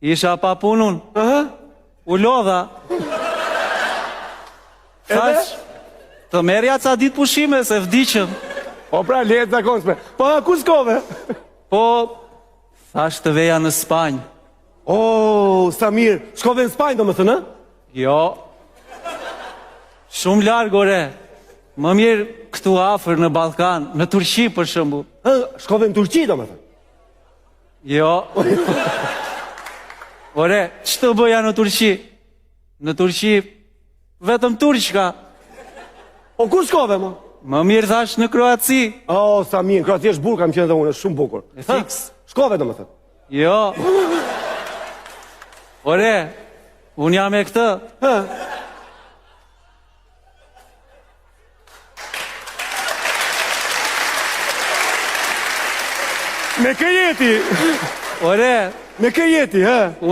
Isha pa punë unë. Ëh? U lodha. Thash, të merrja ca ditë pushime se vdiqëm. Po pra, leje të zakonshme. Po, a ku shkove? Po, thash të veja në Spanjë. Oh, sa mirë. Shkove në Spanjë, domethënë, ë? Jo. Shumë larg, ore. Më mirë këtu afër në Ballkan, në Turqi për shembull. Ë, shkove në Turqi, domethënë. Jo. Ore, ç'të bëja në Turqi? Në Turqi vetëm turq ka. Po ku shkove mo? Më mirë thash në Kroaci. Oh, sa mirë, Kroaci është bukur, kam qenë dhe unë, është shumë bukur. E fiks. Shkove domethënë. Jo. Ore, unë jam me këtë. Hë. Me kë je ti? Ore, Me kë je ti, hë?